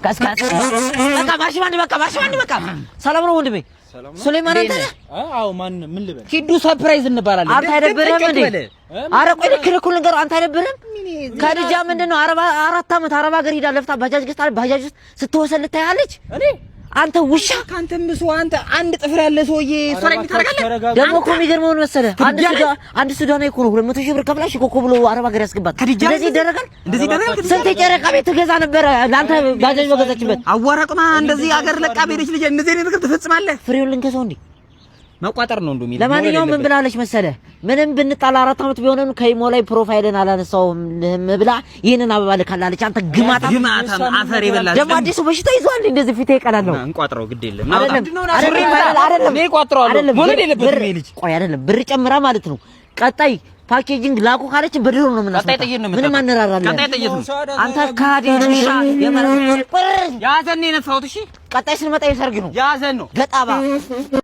ቀስቀስ። በቃ ማርሽ ባንድ፣ በቃ ማርሽ ባንድ፣ በቃ። ሰላም ነው ወንድሜ ሱሌማን፣ አንተ ነህ? አዎ፣ ማን ምን ልበል? ኪዱ surprise እንባላለን። አንተ አይደብርህም እንዴ? አረ ቆይ፣ ልክ ልኩን ልንገረው። አንተ አይደብርህም? ከልጃ ምንድን ነው 44 ዓመት አረብ ሀገር ሂዳ ለፍታ ባጃጅ ገዝታ ባጃጅ ውስጥ ስትወሰል ታያለች። እኔ አንተ ውሻ! ከአንተም ብሶ አንተ አንድ ጥፍር ያለ ሰውዬ እሷ ላይ ታደርጋለህ። ደግሞ እኮ የሚገርመውን መሰለህ አንድ ሱዳናዊ እኮ ነው 200,000 ብር ከፍላ ሽኮኮ ብሎ አረብ ሀገር ያስገባት። ከድጃ እንደዚህ ይደረጋል? እንደዚህ ይደረጋል? ስንት የጨረቃ ቤት ትገዛ ነበረ ለአንተ ባጃጅ በገዛችበት። አዋራቅማ እንደዚህ አገር ለቃ በሄደች ልጅ እንደዚህ አይነት ነገር ትፈጽማለህ? ፍሬውን ልንከሰው እንዴ? መቋጠር ነው እንደው የሚል። ለማንኛውም ምን ብላለች መሰለህ? ምንም ብንጣላ 4 ዓመት ቢሆንም ከኢሞ ላይ profile ን አላነሳውም ብላ ይህንን አበባ ልካላለች። አንተ ግማታ! ግማታም አፈር የበላ። ደግሞ አዲሱ በሽታ ይዟል። እንደዚህ ፊቴ ይቀላል ነው። እንቋጥረው፣ ግድ የለም። አይደለም፣ አይደለም፣ አይደለም። እኔ እቋጥረዋለሁ። አይደለም። መውለድ የለበትም ይሄ ልጅ። ቆይ፣ አይደለም፣ ብር ጨምራ ማለት ነው። ቀጣይ packaging ላኩ ካለችን በድሮ ነው ቀጣይ የምናስመጣ። ጥይት ነው ምንም የምታውቀው። አንራራለን። ቀጣይ ጥይት ነው። አንተ ካዲ ውሻ የመረጥ ያዘን ነው የነፋሁት። እሺ። ቀጣይ ስንመጣ የሰርግ ነው። ያዘን ነው። ገጣባ።